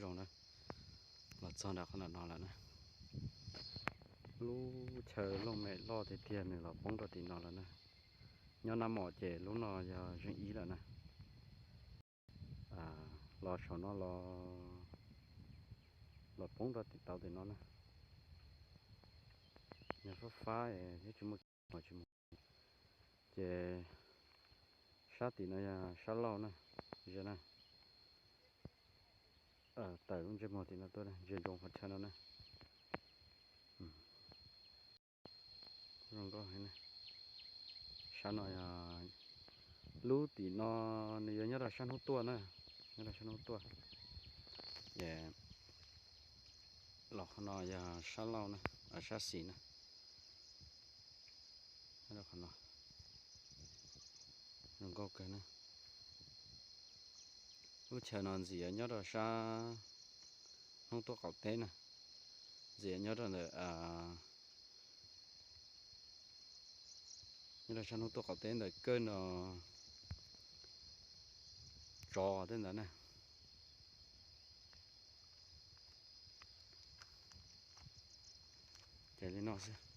zoo na. Los txog nram qhov no lawm na. Lub chaw looj mem loj tiag tiag nws los poob rau tim no lawm na. Nyob Nab Mom ces lub no yog zeeg ib lawm na. Los saum no los, los poob rau tim tau tim no na. Yog fab fab thiab tsis muaj kev mus tsis mus. Ces sab tim no yog sab laug na, ze na. Tawm lub ntsej muag tim no tuaj, ntsia ntsoov qhov chaw no na. Zoo nkauj heev. Sab no yog, lub tim no nws yuav nyob rau sab hnub tuaj na, nyob rau sab hnub tuaj. Ces los qhov no yog sab laug na, sab xis na. Qhov no zoo nkauj kawg na. Lub chaw no ntxim yuav nyob rau sab hnub tuaj qaum teb na. Ntxim yuav nyob rau ntawm, nyob rau sab hnub tuaj qaum teb ntawm kawg no, tsov tej ntawd na. Ces li no xwb.